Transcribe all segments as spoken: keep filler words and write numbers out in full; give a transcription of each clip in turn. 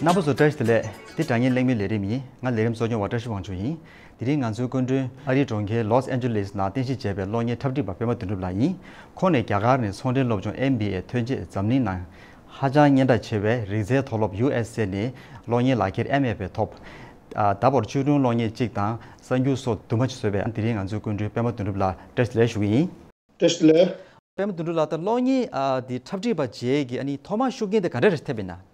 རྣམ་པ་ཚོ་བཀྲ་ཤིས་བདེ་ལེགས། འདི་དྲ་བརྙན་གླེང་མོལ་ལས་རིམ་ཡིན། ང་ལས་རིམ་གཙོ་སྐྱོང་བ་བཀྲ་ཤིས་དབང་ཕྱུག་ཡིན། དེ་རིང་ང་ཚོའི་སྐུ་མགྲོན་ཨ་རིའི་གྲོང་ཁྱེར་ལོས་ཨན་ཇི་ལེས་ནང་རྟེན་གཞི་བྱས་པའི་གློག་བརྙན་འཁྲབ་ཁྲིད་པ་པད་མ་དོན་གྲུབ་ལགས་ཡིན། ཁོང་ནས་རྒྱ་གར་ནས་ཚོང་འབྲེལ་སློབ་སྦྱོང་ཨེམ་བི་ཨེ་ཐོན་རྗེས་འཛམ་གླིང་ནང་ཧ་ཅང་སྙན་གྲགས་ཆེ་བའི་རིག་རྩལ་མཐོ་སློབ་ཡུ་ཨེས་ཨེ་ནས་གློག་བརྙན་ལག་འཁྱེར་ཨེམ་ཨེཕ་ཐོབ། ཨ། ད་བར་བཅུ་དྲུག་གློག་བརྙན་གཅིག་དང་གསར་འགྱུར་སོགས་དུ་མ་ཞིག་བཟོས་པས། དེ་རིང་ང་ཚོའི་སྐུ་མགྲོན་པད་མ་དོན་གྲུབ་ལགས་བཀྲ་ཤིས་བདེ་ལེགས་ཞུ་གི་ཡིན། བཀྲ་ཤིས་བདེ་ལེགས། པད་མ་དོན་གྲུབ་ལགས། ད་གློག་བརྙན་ཨ་འདི་འཁྲབ་ཁྲིད་པ་བྱེད་ཀྱི་ཨ་ནི་ཐོག་མར་ཤུགས་རྐྱེན་དེ་ག་འདྲ་རེ་ཐེབས་ཡིན་ན།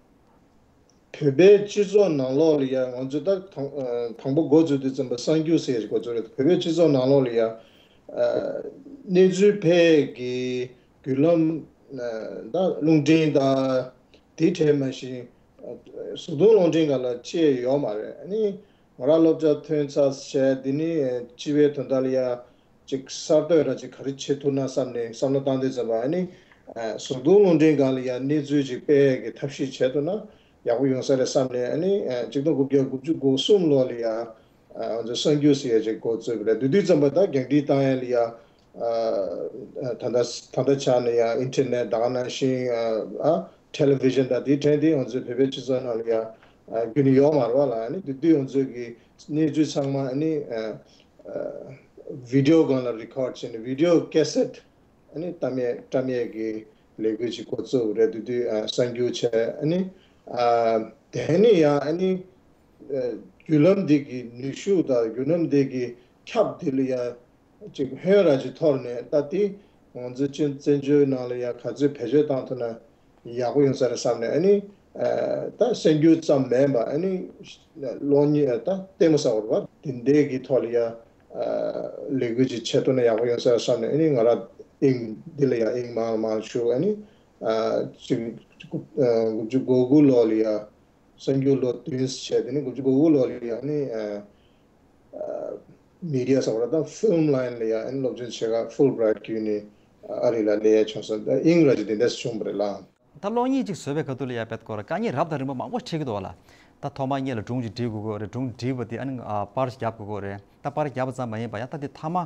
བོད་པའི་སྤྱི་ཚོགས་ནང་ལོགས་ལ་ཡང་ང་ཚོ་ད་དང་ཨ་དང་པོ་འགོ་བཙུགས་དུས་ཙམ་པ་གསར་འགྱུར་ཟེར་ཡག་འགོ་བཙུགས་རེད། བོད་པའི་སྤྱི་ཚོགས་ནང་ལོགས་ལ་ཡང་ཨ་གནས་ཚུལ་འཕེལ་ཡག་གི་བརྒྱུད་ལམ་ཨ་ད་རླུང་འཕྲིན་དང་དེ་འདྲ་མ་གཏོགས་ཨ་གཟུགས་མཐོང་རླུང་འཕྲིན་སྒང་ལ་ཅི་ཡང་ཡོད་མ་རེད། ཨ་ནི་ང་རང་སློབ་གྲྭ་ཐོན་ཚར་བྱས། དེ་ནས་ཨ་སྤྱི་པའི་དོན་དག་ལ་ཡང་ཅིག་གསར་གཏོད་ར་ཅིག་ག་རེ་བྱེད་ཐུབ་ན་བསམ་ནས་བསམ་བློ་བཏང་དུས་ཙམ་པ། ཨ་ནི་ཨ་གཟུགས་མཐོང་རླུང་འཕྲིན་སྒང་ལ་ཡང་གནས་ཚུལ་ཅིག་སྤེལ་ཡག་གི་ཐབས་ཤེས་བྱེད་ཐུབ་ན་ཡག་པོ་ཡོང་ས་རེད་བསམ་ནས། ཨ་ནི་ཨ་གཅིག་སྟོང་དགུ་བརྒྱ་དགུ་བཅུ་གོ་གསུམ་ལོ་ལ་ཡང་ཨ་ང་ཚོ་གསར་འགྱུར་ཟེར་ཡག་ཅིག་འགོ་བཙུགས་པ་རེད། དེ་དུས་ཙམ་པ་ད་རྒྱང་སྒྲིག་བཏང་ཡག་ལ་ཡང་ཨ་ཨ་ད་ལྟ་ད་ལྟ་ཆ་ནས་ཡང་ཨིན་ཊར་ནེཊ་ད་ག་ནང་བཞིན་ཨ་ཨ་ཊེ་ལི་ཝི་ཤན་དང་དེ་འདྲ་དེ་ང་ཚོའི་བོད་པའི་སྤྱི་ཚོགས་ནང་ལ་ཡང་ཨ་རྒྱུན་ནས་ཡོད་མ་རེད་པ་ལགས། ཨ་ནི་དེ་དུས་ང་ཚོའི་གི་གནས་ཚུལ་ཚང་མ་ཨ་ནི་ཨ་ཨ་བི་ཌི་ཡོ་སྒང་ལ་རི་ཀོཌ་བྱས་ནས་བི་ཌི་ཡོ་ཀེ་སེཊ་ཨ་ནི་བཀྲམ་ཡག་བཀྲམ་ཡག་གི་ལས་འགུལ་ཅིག་འགོ་བཙུགས་པ་རེད། དེ་དུས་ཨ་གསར་འགྱུར་བྱས། ཨ་ནི་ཨ་དེ་ནས་ཡང་ཨ་ནི་ཨ་བརྒྱུད་ལམ་འདི་གི་ནུས་ཤུགས་དང་བརྒྱུད་ལམ་འདི་གི་ཁྱབ་འདི་ལ་ཡང་ཅིག་ཕན་ར་ཅིག་ཐོགས་ནས། ད་དེ་ང་ཚོ་ཅིག་བཙན་བྱོལ་ནང་ལ་ཡང་ག་ཚོད་བེད་སྤྱོད་བཏང་ཐུབ་ན་ཡག་པོ་ཡོང་ས་རེད་བསམ་ནས། ཨ་ནི་ཨ་ད་གསར་འགྱུར་ཙམ་མིན་པ་ཨ་ནི་གློག་བརྙན་ད་ལྟད་མོ་ཟེར་བ་རེད་པ། དེ་འདྲའི་གི་ཐོག་ལ་ཡང་ཨ་ལས་འགུལ་ཅིག་བྱེད་ཐུབ་ན་ཡག་པོ་ཡོང་ས་རེད་བསམ་ནས། ཨ་ནི་ང་རང་དབྱིངས་འདི་ལ་ཡང་དབྱིངས་མང་མང་ཞུགས། ཨ་ནི་ཨ་ཅིག་ཨ་དགུ་བཅུ་གོ་དགུ་ལོ་ལ་ཡང་གསར་འགྱུར་ལོ་བདུན་བྱས། དེ་ནས་དགུ་བཅུ་གོ་དགུ་ལོ་ལ་ཡང་ཨ་ནི་ཨ་ཨ་མི་ཌི་ཡ་ཟེར་བ་རེད་པ། ད་ཕིལམ་ལའིན་ལ་ཡང་ཨ་ནི་སློབ་སྦྱོང་བྱེད་གར་ཧྥུལ་བྷི་རའིཊ་བརྒྱུད་ནས་ཨ་རི་ལ་སླེབས་ཡག་བྱུང་སོང་། ད་དབྱིངས་ར་ཅིག་དེ་འདྲ་བྱུང་བ་རེད་ལགས། ད་གློག་བརྙན་ཅིག་བཟོས་པའི་ཁ་ཐུག་ལ་ཡ་དཔེ་སྐོར་དཀའ་ངལ་རབ་དང་རིམ་པ་མང་པོ་འཕྲད་ཀྱི་འདུག་བ་ལགས། ད་ཐོག་མར་སྔོན་ལ་སྒྲུང་ཅིག་བྲིས་དགོས་ཀྱི་ཡོད་རེད། སྒྲུང་བྲིས་པ་དེ་ཨ་ནི་ཨ་པར་རྒྱབ་དགོས་ཀྱི་ཡོད་རེད། ད་པར་རྒྱབ་པ་ཙམ་མ་ཡིན་པ་ཡང་ད་དེ་མཐའ་མ་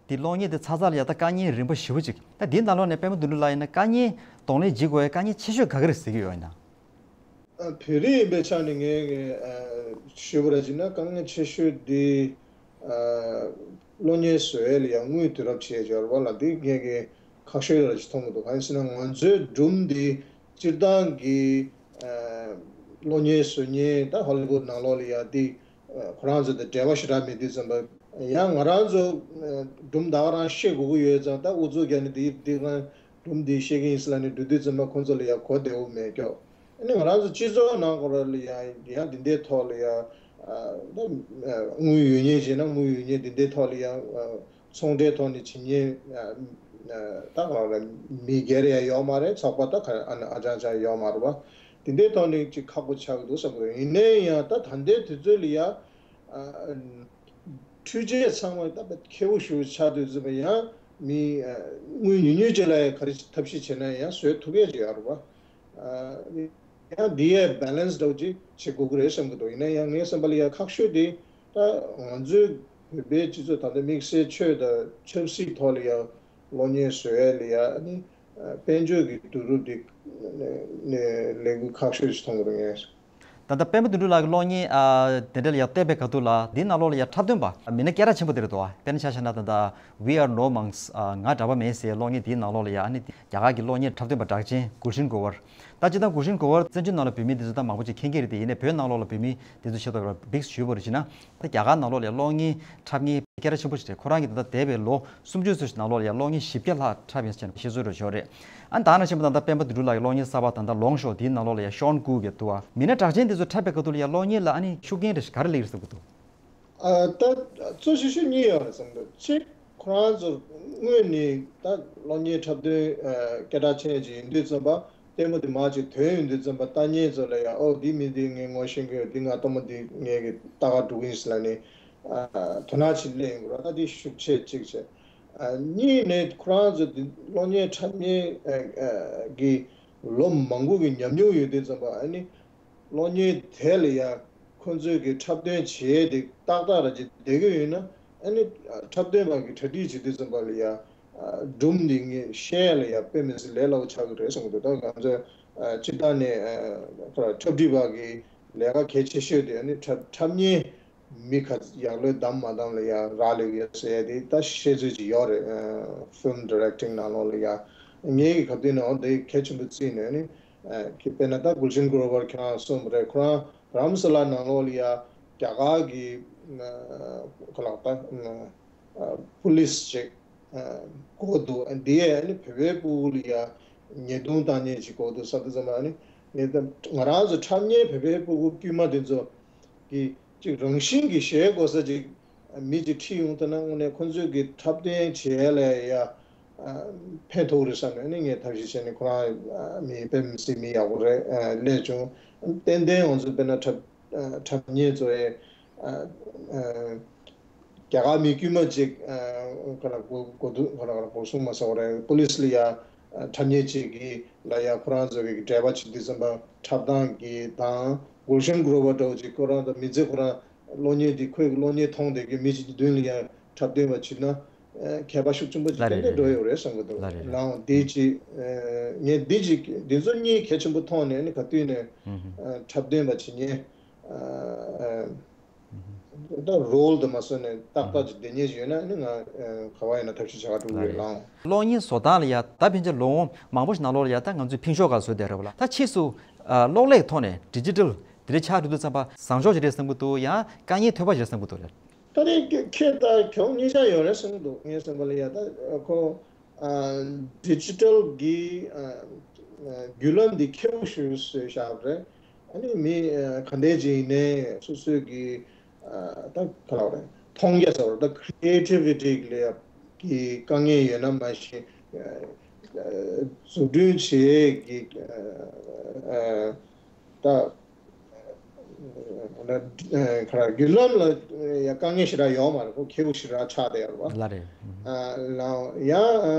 དེ་གློག་བརྙན་དེ་ཚར་ཚར་ལ་ཡ་ད་དཀའ་ངལ་རིམ་པ་ཞེ་པོ་ཅིག་ད་འདིའི་ནང་ལོགས་ནས་པད་མ་དོན་གྲུབ་ལགས་ཡིན་ན་དཀའ་ངལ་གདོང་ལེན་བྱེད་དགོས་པའི་དཀའ་ངལ་ཆེ་ཤོས་ག་གི་རེད་ཟེར་གྱི་ཡོད་ཡིན་ན། ཨ་བོད་རིགས་ཡིན་པའི་ཆ་ནས་ངས་ཨ་ཞུས་པ་ར་བྱས་ན་དཀའ་ངལ་ཆེ་ཤོས་དེ་ཨ་གློག་བརྙན་བཟོ་ཡག་ལ་ཡང་དངུལ་དུས་རབས་བྱས་ཡོད་རེད་པ་ལགས། འདི་ངས་ཀྱི་ཁག་ཤོས་ར་ཅིག་མཐོང་གི་འདུག་གང་ཡིན་ཟེར་ན་ང་ཚོའི་སྒྲུང་འདི་སྤྱིར་བཏང་གི་ཨ་གློག་བརྙན་བཟོ་མཁན་ད་ཧོ་ལི་ཝུཌ་ནང་ལོགས་ལ་ཡ་འདི་ཨ་ཁོ་རང་ཚོ་དང་འབྲེལ་བ་ཞེ་དྲག་མེད་དུས་ཙམ་པ། ཡང་ང་རང་ཚོ་ཨ་སྒྲུང་ད་ག་རང་བཤད་དགོས་ཀྱི་ཡོད་ཙང་། ད་ཨུ་ཚུགས་རྒྱག་ནས་འདི་འདི་ག་སྒྲུང་འདི་བཤད་ཀྱི་ཡིན་ཟེར་ལབ་ནས་འགྲོ་དུས་ཙམ་པ་ཁོང་ཚོ་ལ་ཡ་གོ་བདེ་པོ་མེད་ཀྱོག་ཨ་ནི་ང་རང་ཚོ་སྤྱི་ཚོགས་ནང་སྐོར་ལ་ཡང་ཡང་འདི་འདྲའི་ཐོག་ལ་ཡང་ཨ་ད་ཨ་དངུལ་ཡོད་མཁན་བྱས་ན་དངུལ་ཡོད་མཁན་འདི་འདྲའི་ཐོག་ལ་ཡང་ཨ་ཚོང་འབྲེལ་ཐོག་ནས་བྱེད་མཁན་ཨ་ཨ་ད་ག་རང་མི་སྒེར་ཡང་ཡོད་མ་རེད། ཚོགས་པ་ད་ག་ཨ་ནི་ཨ་ཅང་ཅང་ཡོད་མ་རེད་པ། འདི་འདྲའི་ཐོག་ནས་ཅིག་ཁག་པོ་ཆགས་ཀྱི་འདུག་བསམ་གྱི་འདུག་ཡིན་ནའི་ཡང་ད་ད་ལྟའི་དུས་ཚོད་ལ་ཡང་ཨ་འཕྲུལ་ཆས་ཚང་མ་ད་ཁེ་པོ་ཞེ་པོ་ཆགས་དུས་ཙམ་པ་ཡང་མི་ཨ་དངུལ་ཉུང་ཉུང་ཅིག་ལ་ཡང་ག་རེ་ཐབས་ཤེས་བྱས་ན་ཡང་བཟོ་ཐུབ་ཡག་ཅིག་ཡོད་རེད་པ། ཨ་ཡང་འདི་ཡང་བྷེ་ལེན་སི་འདྲ་བོ་ཅིག་བྱེད་དགོས་ཀྱི་རེད་བསམ་གྱི་འདུག་ཡིན་ན་ཡང་ངའི་བསམ་པ་ལ་ཡང་ཁག་ཤོས་དེ་ད་ང་ཚོའི་བོད་པའི་སྤྱི་ཚོགས་ད་ལྟ་དམིགས་བསལ་ཆོས་དང་ཆབ་སྲིད་ཐོག་ལ་ཡང་གློག་བརྙན་བཟོ་ཡག་ལ་ཡང་ཨ་ནི་དཔལ་འབྱོར་གྱི་བསྡུ་རུབ་དེ་ནས་ལས་འགུལ་ཁག་ཤོས་ཤིག་མཐོང་གི་འདུག་ངས། ད་ལྟ་པད་མ་དོན་གྲུབ་ལགས་ཀྱི་གློག་བརྙན་ཨ་དེ་འདྲ་ལ་ཡང་བལྟས་པའི་ཁ་ཐུག་ལ་འདིའི་ནང་ལོགས་ལ་ཡང་འཁྲབ་སྟོན་པ་མི་སྣ་སྐད་གྲགས་ཆེན་པོ་དེ་རེད་འདུག་དཔེར་ན་ཆ་བཞག་ན་ད་ལྟ་We Are No Monks ཨ་ང་གྲྭ་པ་མེད་ཟེར་གློག་བརྙན་དེའི་ནང་ལོགས་ལ་ཡང་ཨ་ནི་རྒྱ་གར་གྱི་གློག་བརྙན་འཁྲབ་སྟོན་པ་གྲགས་ཅན་གུལ་ཤན་གོ་ཝར། ད་སྤྱིར་བཏང་གུལ་ཤན་གོ་ཝར་བཙན་བྱོལ་ནང་ལ་བོད་མི་འདི་ཚོ་ད་མང་པོ་ཅིག་མཁྱེན་གྱི་རེད་དེ། ཡིན་ནའི་བོད་ནང་ལོགས་ལ་བོད་མི་འདི་ཚོ་ཆེད་དུ་བིག་ཞུས་པ་རེད་བྱས་ན། ད་རྒྱ་གར་ནང་ལོགས་ལ་ཡང་གློག་བརྙན་འཁྲབ་མཁན་སྐད་གྲགས་ཆེན་པོ་ཞིག་རེད། ཁོ་རང་གིས་ད་ལྟ་འདས་པའི་ལོ་སུམ་ཅུ་ཙམ་ཞིག་ནང་ལོགས་ལ་ཡང་གློག་བརྙན་བཞི་བརྒྱ་ལྷག་འཁྲབ་ཡིན་ཟེར་ནས་བཤད་ཚུལ་རེ་ཞོར་རེད། ཨ་ནི་ད་ནང་བཞིན་པ་ད་ལྟ་པད་མ་དོན་གྲུབ་ལགས་ཀྱི་གློག་བརྙན་གསར་པ་ད་ལྟ་ལོངས་ཤོག་དེའི་ནང་ལོགས་ལ་ཡང་ཤོན་ཀུའུ་གིས་འདུག་བ། མི་སྣ་གྲགས་ཅན་དེ་ཚོ་འཁྲབ་པའི་སྐབས་དུ་ལ་ཡང་གློག་བརྙན་ལ་ཨ་ནི་ཤུགས་རྐྱེན་རེ་ཞིག་ག་རེ་སླེབས་ཀྱི་འདུག་ཨ་ད་གཙོ་ཆེ་ཤོས་གཉིས་ཡོད་རེད་བསམ་འདུག་གཅིག་ཁོ་རང་ཚོ་སྔོན་ནས་ད་གློག་བརྙན་འཁྲབ་སྟོན་ཨ་སྐད་གྲགས་ཅན་ཅིག་ཡིན་དུས་ཙམ་པ། ལྟད་མོ་དེ་མར་ཅིག་ཐོན་ཡོང་དུས་ཙམ་པ་ལྟ་མཁན་ཚོ་ལ་ཡང་ཨོ་འདི་མི་འདི་ངས་ངོ་ཤེས་ཀྱི་ཡོད། འདི་ང་ལྟད་མོ་འདི་ངས་ཀྱི་ལྟ་ག་འགྲོ་གི་ཡིན་ཟེར་ལབ་ནས་ཨ་དོ་སྣང་ཅིག་སླེབས་ཡོང་གི་རེད། ད་འདི་ཤུགས་ཆེ་གཅིག་བྱས། ཨ་གཉིས་ནས་ཁོ་རང་ཚོ་འདི་གློག་བརྙན་འཁྲབ་མཁན་ཨ་ཨ་གི་ལོ་མང་པོ་གི་ཉམས་མྱོང་ཡོད་དུས་ཙམ་པ། ཨ་ནི་གློག་བརྙན་དེ་ལ་ཡང་ཁོ་ཚོས་ཀྱི་འཁྲབ་སྟོན་བྱེད་ཡས་དེ་ཏག་ཏག་ར་ཅིག་བསྡད་ཀྱི་ཡོད་ན། ཨ་ནི་འཁྲབ་སྟོན་པ་གི་གྲ་སྒྲིག་བྱེད་དུས་ཙམ་པ་ལ་ཡང་སྒྲུང་འདི་ངས་བཤད་ཡས་ལ་ཡང་དཔེ་མི་སྲིད་ལས་སླ་པོ་ཆགས་ཀྱི་རེད་བསམ་གྱི་འདུག་ད་ང་ཚོས་སྤྱིར་བཏང་ནས་ཁོ་ལ་འཁྲབ་ཁྲིད་པ་གི་ ལས་ཀ་གལ་ཆེ་ཤོས་དེ་ཨ་ནི་འཁྲབ་འཁྲབ་མཁན་མི་ཁ་ཡག་ལོས་གདམ་མ་གདམ་ལ་ཡ་རག་ལས་ཡོད་ཟེར་ཡ་དེ་ད་བཤད་ཚོད་ཅིག་ཡོད་རེད། ཕིལམ་ཌི་རེག་ཊིང་ནང་ལོགས་ལ་ཡ་ངའི་གི་ག་དུས་ནའང་དེ་གལ་ཆེན་པོ་བརྩིས་ནས་ཨ་ནི། ཨ་དཔེར་ན་ད་གུལ་ཤན་གྷོ་རོ་བར་ཁྱེད་རང་གསུངས་པ་རེད། ཁོ་རང་རྡ་རམ་ས་ལ་ནང་ལོགས་ལ་ཡ་རྒྱ་གར་གི་ཨ་ཁོ་ལགས་ད་ཨ་པུ་ལིས་ཅིག་ཨ་སྒུག་འདུག་འདི་ཡས་ཨ་ནི་བོད་པའི་ཕྲུ་གུ་ལ་ཡ་ཉེས་རྡུང་བཏང་མཁན་ཅིག་སྒུག་འདུག་ས་དེ་ཙམ་པ་ཨ་ནི་ངས་ད་ང་རང་ཚོ་འཁྲབ་མཁན་བོད་པའི་ཕྲུ་གུ་དཀྱུས་མ་དེ་ཚོ་གི་ཅིག་རང་བཞིན་གྱིས་ཞེད་དགོས་ས་ཅིག་མི་ཅིག་ཁྲིད་ཡོང་ཐུབ་ན་དངོས་གནས་ཁོ་ཚོས་ཀྱི་འཁྲབ་སྟོན་བྱེད་ཡ་ལ་ཡ་ཨ་ཕན་ཐོགས་རེད་བསམ་ནས་ཨ་ནི་ངས་ཐབས་ཤེས་བྱས་ནས་ཁོ་རང་ཨ་མི་དཔེ་མི་སྲིད་མི་ཡག་པོ་རེད། ཨ་སླེབས་བྱུང་། ཏན་ཏན་ང་ཚོ་དཔེར་ན་འཁྲབ་ཨ་འཁྲབ་མཁན་ཚོ་ཨེ་ཨ་ཨ་རྒྱ་གར་མི་དཀྱུས་མ་ཅིག་ཨ་ག་ལ་གོ་གོ་དུ་ག་ལ་ག་ལ་གོ་སོང་མ་སོང་རེད། པུ་ལིས་ལ་ཡ་ཨ་འཁྲབ་མཁན་ཅིག་གི་ལ་ཡ་ཁོ་རང་ཚོ་གི་འབྲེལ་བ་བྱེད་དུས་ཙམ་པ་འཁྲབ་སྟངས་ཀྱི་དང་གུལ་ཤན་གྷོ་རོ་བར་འདྲ་བོ་ཅིག་ཁོ་རང་དང་མི་ཚེ་ཁོ་རང་གློག་བརྙན་འདི་ཁོའི་གློག་བརྙན་མཐོང་བསྡད་མཁན་མི་ཅིག་གི་མདུན་ལ་ཡ་འཁྲབ་སྟོན་པ་བྱེད་ན་ཨ་ཁྱད་པར་ཤུགས་ཆེན་པོ་ཅིག་ལ་རེད་ཏན་ཏན་རེད་འགྲོ་ཡོད་རེད་བསམ་གི་འདུག་ལ་རེད་རེད། ལའང་འདི་ཅིག་ཨ་ངས་འདི་ཅིག་འདི་ཚོ་གཉིས་གལ་ཆེན་པོ་མཐོང་ནས་ནི་ག་དུས་ནས་ཨ་འཁྲབ་སྟོན་པ་བྱེད་མཁན་ཨ་ཨ་ད་རོལ་དུ་མ་སོང་ནས་ཏག་ཏག་ཅིག་བསྡད་མཁན་ཅིག་ཡོད་ན་ནི་ང་ཨ་ག་བ་ཡིན་ན་ཐབས་ཤེས་བྱ་ག་འགྲོ་གི་ཡོད་ལའང་། གློག་བརྙན་བཟོ་སྟངས་ལ་ཡ་ད་ཕན་ཆད་ལོ་ངོ་མང་པོ་ཞིག་ནང་ལོགས་ལ་ཡ་ད་ང་ཚོས་ཕིང་ཤོག་ག་བཟོས་བསྡད་རེད་བ་ལ། ད་ཕྱིས་སུ་ཨ་གློག་ཀླད་ཐོག་ནས་ཌི་ཇི་ཊལ་དེ་འདྲ་ཆགས་འགྲོ་དུས་ཙམ་པ་བཟང་ཕྱོགས་ཅིག་རེད་བསམ་གྱི་འདུག་ཡང་དཀའ་ངལ་ཐོན་པ་ཞིག་རེད་བསམ་གྱི་འདུག་རེད། ད་རེས་ཁྱེད་ད་གྱོང་གཉིས་ཆ་ཡོད་རེད་བསམ་གྱི་འདུག་ངའི་བསམ་པ་ལ་ཡ་ད་ཁོ་ཨ་ཌི་ཇི་ཊལ་གྱི་ཨ་ཨ་བརྒྱུད་ལམ་འདི་ཁེ་པོ་ཞིག་བཟོས་བཞག་པ་རེད། ཨ་ནི་མི་ཨ་ག་འདྲས་ཅིག་ཡིན་ནའི་སོ་སོའི་གི་ཨ་ད་ག་ལབ་རེད། མཐོང་རྒྱ་ཟེར་བ་ད་ཁི་རི་ཨེ་ཊི་བི་ཊི་ལ་ཡ་གི་དཀའ་ངལ་ཡོད་ན་མ་གཞི་ཨ་ཨ་འཛུགས་སྐྲུན་བྱེད་ཀྱི་ཨ་ཨ་ད། ཁ་ར་བརྒྱུད་ལམ་ལ་ཡ་དཀའ་ངལ་ཞེ་དྲག་ཡོད་མ་རེད། ཁོ་ཁེ་པོ་ཞེ་དྲག་ཆགས་བསྡད་ཡོད་རེད་པ། ལ་རེད། ཨ་ལའང་ཡང་ཨ་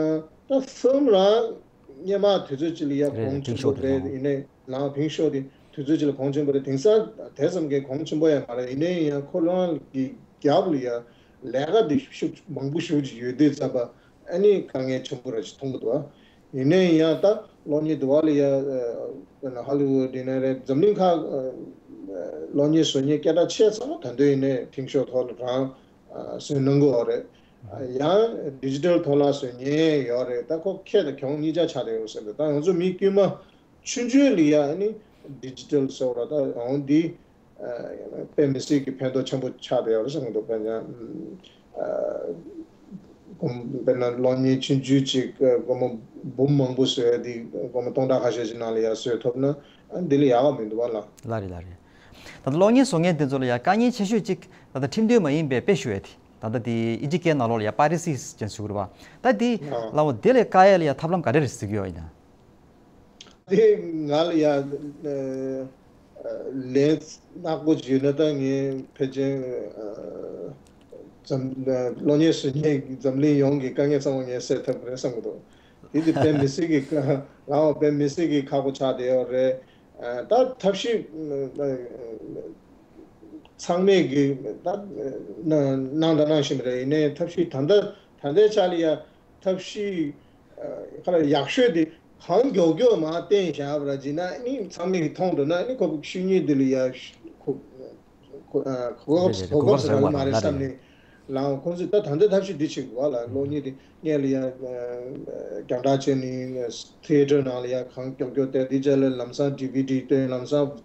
ད་ཕིལམ་རང་སྔོན་མ་དུས་ཚོད་ཅིག་ལ་ཡ་རེད་གོང་རེད་ཆེན་པོ་ཕིང་ཤོག་རེད། དེ་ཡིན་ནའི་ལའང་ཕིང་ཤོག་དེ་དུས་ཚོད་ཅིག་ལ་གོང་ཆེན་པོ་རེད། དེང་སང་དེ་ཙམ་གྱི་གོང་ཆེན་པོ་ཡང་མ་རེད། ཡིན་ནའི་ཡང་ཁོ་རང་གི་རྒྱབ་ལ་ཡ་ལས་ཀ་དེ་ཤུགས་མང་པོ་ཞེ་པོ་ཅིག་ཡོད་དུས་ཙམ་པ། ཨ་ནི་དཀའ་ངལ་ཆེན་པོ་ར་ཞིག་མཐོང་གི་འདུག་ཨ་ཡིན་ནའི་ཡང་ད་གློག་བརྙན་འདི་བ་ལ་ཡ་ཨ་ཧ་ལི་ཝུཌ་ཡིན་ན་རེད། འཛམ་གླིང་ཁག་ཨ་གློག་བརྙན་བཟོ་མཁན་སྐད་གྲགས་ཆེ་ཚང་མ་ད་དུང་ཡིན་ནའི་ཕིང་ཤོག་ཐོག་ལ་རང་ཨ་བཟོས་གནང་གི་ཡོད་རེད། ཨ་ཡང་ཌི་ཇི་ཊལ་ཐོག་ལ་བཟོ་མཁན་ཡོད་རེད། ད་ཁོ་ཁེ་དང་གྱོང་གཉིས་ཆ་ཆགས་བསྡད་ཡོད་ཟེར་འདུག་ད་ང་ཚོ་མི་དཀྱུས་མ་ཆུང་ཆུང་ལ་ཡ་ཨ་ནི་ཌི་ཇི་ཊལ་ཟེར་བ་ད་འོང་འདི། ཨ་དཔེ་མི་སྲིད་ཀྱི་ཕན་ཐོགས་ཆེན་པོ་ཆགས་བསྡད་ཡོད་རེད་བསམ་གྱི་འདུག་དཔེར་ན་ཨ་དཔེར་ན་གློག་བརྙན་ཆུང་ཆུང་ཅིག་སྒོར་མོ་འབུམ་མང་པོ་བཟོས་ཏེ་སྒོར་མོ་སྟོང་ཕྲག་ཁ་ཤས་ཅིག་ནང་ལ་ཡར་བཟོས་ཐུབ་ན་ཨ་འདི་ལས་ཡག་ག་མི་འདུག་བ་ལ། ལ་རེད་ལ་རེད། ད་ལྟ་གློག་བརྙན་བཟོ་མཁན་དེ་ཚོ་ལ་ཡ་དཀའ་ངལ་ཆེ་ཤོས་ཅིག་ད་ལྟ་ཁྲིམས་མཐུན་མ་ཡིན་པའི་དཔེ་ཞུ་ཡ་དེ་ད་ལྟ་དེ་ཨིན་ཇི་སྐད་ནང་ལོགས་ལ་ཡ་པ་རེ་སི་ཅན་ཞུ་གི་རེད་བ། ད་དེ་ལའོ་དེ་ལས་བཀག་ཡ་ལ་ཡ་ཐབས་ལམ་ག་རེ་རེད་ཟེར་གི་ཡོད་ཡིན་ན། དེ་ང་ལ་ཡ་ལན་ནག་པོ་ཅིག་ཡོད་ན་ད་ངས་ཕལ་ཆེར་འཛམ་གློག་བརྙན་བཟོ་མཁན་འཛམ་གླིང་ཡོངས་ཀྱི་དཀའ་ངལ་ཚང་མ་ངས་སེལ་ཐུབ་ཀྱི་རེད་བསམ་གྱི་འདུག་དེ་དེ་དཔེ་མི་སྲིད་ཀྱི་ལའོ་དཔེ་མི་སྲིད་ཀྱི་ཁག་པོ་ཆགས་བསྡད་ཡོད་རེད། ད་ཐབས་ཤེས་ཚང་མས་ཀྱི་ད་གནང་དང་གནང་བཞིན་པ་རེད། ཡིན་ནའི་ཐབས་ཤེས་ད་ལྟ་ད་ལྟའི་ཆ་ལ་ཡ་ཐབས་ཤེས་ཁ་ལ་ཡག་ཤོས་དེ་གང་མགྱོགས་མགྱོགས་མར་བསྟན་བཞག་པ་ར་ཅིག་ན་ནི་ཚང་མས་ཀྱི་མཐོང་འདུག་ན་ནི་ཁོ་ཤུལ་ཉིན་འདི་ལ་ཡ་གོ་གོ་གོ་སྐབས་ཟེར་བ་མ་རེད་བསམ་ནས་ལའང་ཁོང་ཚོས་ད་ད་ལྟའི་ཐབས་ཤེས་འདི་བྱེད་དགོས་བ་ལ་གློག་བརྙན་དེ་སྔོན་ལ་ཡ་རྒྱང་བསྒྲགས་བྱས་ནས་ཐི་ཡེ་ཊར་ནང་ལ་ཡ་གང་མགྱོགས་མགྱོགས་བསྟན་དེ་རྗེས་ལ་ལམ་སང་ཌི་ཝི་ཌི་སྟོན་ལམ་སང་།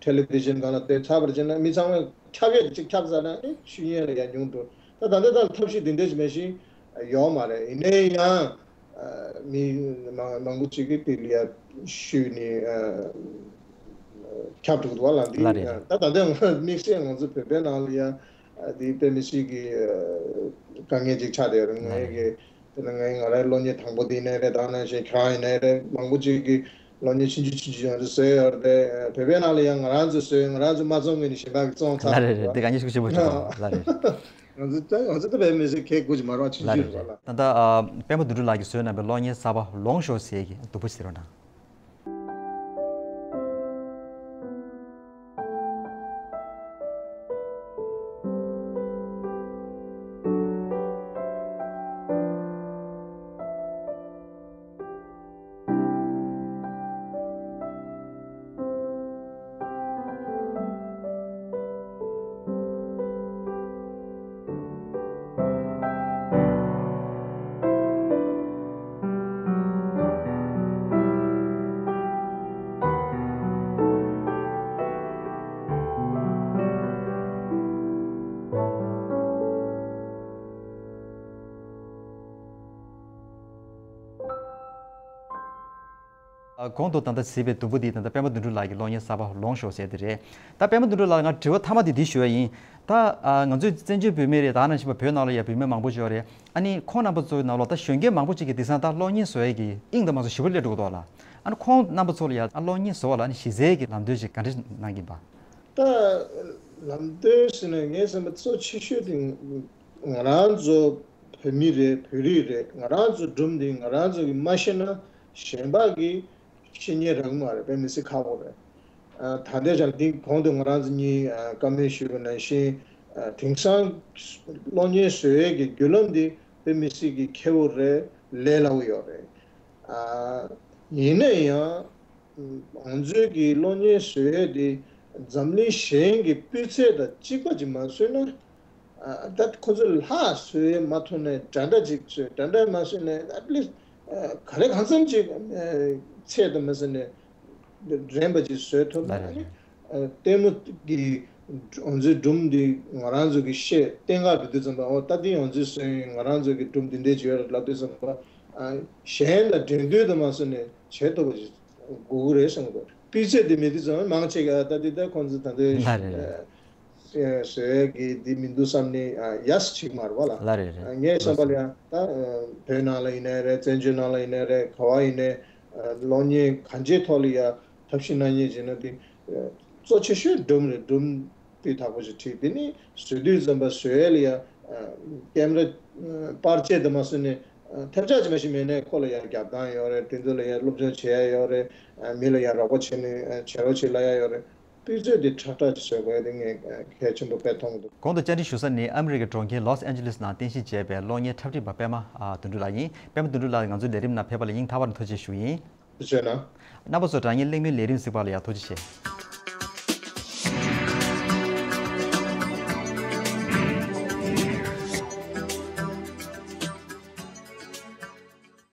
ཊེ་ལི་བི་ཤན་སྒང་ལ་དེ་ཚར་བར་བྱས་ན་མི་ཚང་མས་ཁྱབ་ཡས་གཅིག་ཁྱབ་ཚར་ན་ནི་ཤུལ་ཉེས་ལ་ཡང་ཉུང་འགྲོ། ད་ད་ལྟ་ད་ཐབས་ཤེས་འདི་འདྲས་ཞིག་མེད་ཤིང་ཡོད་མ་རེད། ཡིན་ནའི་ཡང་མི་མང་མང་པོ་ཅིག་གིས་དེ་ལ་ཡ་ཤུལ་ནས་ཁྱབ་འགྲོ་འདུག་བ་ལ་འདི་ལ་རེད། ད་ད་ལྟ་དམིགས་བསལ་ང་ཚོ་བོད་པའི་ནང་ལ་ཡ་འདི་དཔེ་མི་སྲིད་ཀྱི་དཀའ་ངལ་ཅིག་ཆགས་བསྡད་ཡོད་རེད། ང་ཡི་གི་དེ་ནས་ང་ཡི་ང་རའི་གློག་བརྙན་དང་པོ་འདི་ཡིན་ནའི་རེད། ད་ནང་བཞིན་ཁྱེད་རང་ཡིན་ནའི་རེད། མང་པོ་ཅིག་གིས་གློག་བརྙན་ཆུང་ཆུང་ཆུང་ཆུང་ང་ཚོས་བཟོས་ཡོད་རེད། བོད་པའི་ནང་ལ་ཡང་ང་རང་ཚོས་བཟོས། ང་རང་ཚོས་མ་བཙོང་མཁན་ནི་གཞན་པ་གིས་བཙོང་ཚར། ལ་རེད་རེད། དེ་དཀའ་ངལ་ཤུགས་ཆེན་པོ་ཞིག་རེད། ལ་རེད། ང་ཚོ་ད་ང་ཚོ་ད་བོད་མི་སེར་ཁེ་དགུ་ཅིག་མ་རོགས་ཆུང་ལ་ཆུང་རེད་རེད་ལ། ད་ལྟ་ཨ་པད་མ་དོན་གྲུབ་ལགས་ཀྱིས་བཟོས་གནང་པའི་གློག་བརྙན་གསར་པ་ལོངས་ཤོག་ཟེར་གྱི་སྡུག་པོ་ཟེར་བ་ན། ཨ། གོང་དུ་ད་ལྟ་གཟིགས་པའི་དུམ་བུ་འདི་ད་ལྟ་པད་མ་དོན་གྲུབ་ལགས་ཀྱི་གློག་བརྙན་གསར་པ་ལོངས་ཤོག་ཟེར་དེ་རེད། ད་པད་མ་དོན་གྲུབ་ལགས་ལ་ང་དྲི་བ་མཐའ་མ་དེ་འདི་ཞུ་བ་ཡིན། ད་ཨ་ང་ཚོའི་བཙན་བྱོལ་བོད་མི་རེད། ད་ནང་བཞིན་པ་བོད་ནང་ལ་ཡ་བོད་མི་མང་པོ་ཅིག་ཡོད་རེད། ཨ་ནི་ཁོང་རྣམ་པ་ཚོའི་ནང་ལོགས་ད་གཞོན་སྐྱེས་མང་པོ་ཅིག་གིས་དེང་སང་ད་གློག་བརྙན་བཟོ་ཡས་ཀྱི་དབྱིངས་དང་མ་སོ་ཞིབ་པོ་སླེབས་འགྲོ་གི་འདུག་ལ། ཨ་ནི་ཁོང་རྣམ་པ་ཚོ་ལ་ཡ་ཨ་གློག་བརྙན་བཟོ་བ་ལ་ཨ་ནི་གཞི་རྩའི་གི་ལམ་སྟོན་ཅིག་ག་འདྲ་གནང་གི་ཡིན་པ། ད་ལམ་སྟོན་ཟེར་ན་ངས་བསམ་པ་གཙོ་ཆེ་ཤོས་དེ་ང་རང་ཚོ་བོད་མི་རེད། བོད་རིགས་རེད། ང་རང་ཚོ་སྒྲུང་འདི་ང་རང་ཚོ་གིས་མ་ཤེས་ན་གཞན་པ་གིས་ཤེས་ཉེན་རག་གི་མ་རེད། དཔེ་མི་སྲིད་ཁག་པོ་རེད། ཨ། ད་ལྟའི་ཆར་འདི་གོང་དུ་ང་རང་ཚོ་གཉིས་ཨ་བཀའ་མོལ་ཞུས་པ་ནང་བཞིན། ཨ། དེང་སང་གློག་བརྙན་བཟོ་ཡས་ཀྱི་བརྒྱུད་ལམ་འདི་དཔེ་མི་སྲིད་ཀྱི་ཁེ་པོ་རེད། ལས་སླ་པོ་ཡོད་རེད། ཨ། ཡིན་ན་ཡང་། ང་ཚོའི་གི་གློག་བརྙན་བཟོ་ཡས་དེ་འཛམ་གླིང་གཞན་གྱི་སྤུས་ཚད་དང་གཅིག་པ་ཅིག་མ་བཟོས་ན། ཨ། ད་ཁོ་ཚོས་ལྷག་བཟོ་ཡས་མ་ཐུབ་ནའི་འདྲ་འདྲ་ཅིག་བཟོས། འདྲ་འདྲ་མ་བཟོས་ནའི་ཨེཊ་ལིསཊ་ག་ལེ་གང་འཚམ་ཅིག་ཚད་དང་མ་བཟོས་ནའི་འགྲན་པ་ཅིག་བཟོས་ཐུབ་ན། ལྟད་མོ་གི་ང་ཚོའི་སྒྲུང་འདི་ང་རང་ཚོ་གི་ཤེས་གཏན་འཁེལ་འགྲོ་དུས་ཙམ་པ། འོ་ད་འདི་ང་ཚོས་བཟོས་ཡིན། ང་རང་ཚོ་གི་སྒྲུང་འདི་འདྲས་ཅིག་ཡོད་རེད་ལབ་དུས་ཙམ་པ། ཨ། གཞན་དང་འགྲན་བསྡུར་དུ་མ་སོང་ནས་བྱེད་ཐུབ་པ་ཞིག་དགོས་ཀྱི་རེད་བསམ་གྱི་འདུག་སྤུས་ཚད་དེ་མེད་དུས་ཙམ་པ་མང་ཆེ་ག་ད་འདི་ད་ཁོང་ཚོ་ད་ལྟའི་ལ་རེད་རེད། བཟོ་ཡས་ཀྱི་འདི་མི་འདུག་བསམ་ནས། ཨ། ཡ་སི་བྱེད་ཀྱི་མ་རེད་པ་ལ། ལ་རེད་རེད། ཨ། ངའི་བསམ་པ་ལ་ཡང་ད་བོད་ནང་ལ་ཡིན་ནའི་རེད། བཙན་བྱོལ་ནང་ལ་ཡིན་ནའི་རེད། ག་བ་ཡིན་ནའི། ཨ། གློག་བརྙན་གང་ཅིའི་ཐོག་ལ་ཡ་ཐབས་ཤེས་གནང་མཁན་བྱས་ན་དེ་གཙོ་ཆེ་ཤོས་སྒྲུང་རེད། སྒྲུང་སྤུས་དག་པོ་ཞིག་བྲིས། དེ་ནི་བཟོ་དུས་ཙམ་པ་བཟོ་ཡས་ལ་ཡ་ཀེམ་ར་པར་ཆས་དུ་མ་སོང་ནས་ཐེབས་ཆག་ཅིག་མ་ཞིག་མེད་ནའི་ཁོ་ལ་ཡ་རྒྱབ་སྟངས་ཡོད་རེད། དེ་ཚོ་ལ་ཡ་སློབ་སྦྱོང་བྱེད་ཡ་ཡོད་རེད། མི་ལ་ཡ་རོགས་པ་བྱེད་ནས་བྱེད་རོགས་བྱེད་ལ་ཡ་ཡོད་རེད། སྤུས་ཚད་དེ་ཁྲ་ཁྲ་ཅིག་བཟོ་དགོས་ཡ་དེ་ངས་གལ་ཆེན་པོ་དཔེ་མཐོང་གི་འདུག་གོང་དུ་བཅར་འདྲི་ཞུ་ས་ནི་ཨ་མི་རི་ཀའི་གྲོང་ཁྱེར་ལོས་ཨན་ཇི་ལིས་ནང་རྟེན་གཞི་བྱས་པའི་གློག་བརྙན་འཁྲབ་ཁྲིད་པ་པད་མ་དོན་གྲུབ་ལགས་ཡིན། པད་མ་དོན་གྲུབ་ལགས་ང་ཚོའི་ལས་རིམ་ནང་ཕེབས་པ་ལ་སྙིང་ཐག་པ་ནས་ཐུགས་རྗེ་ཆེ་ཞུ་ཡིན། བྱས་ན། རྣམ་པ་ཚོ་དྲ་བརྙན་གླེང་མོལ་ལས་རིམ་གཟིགས་པ་ལ་ཡང་ཐུགས་རྗེ་ཆེ།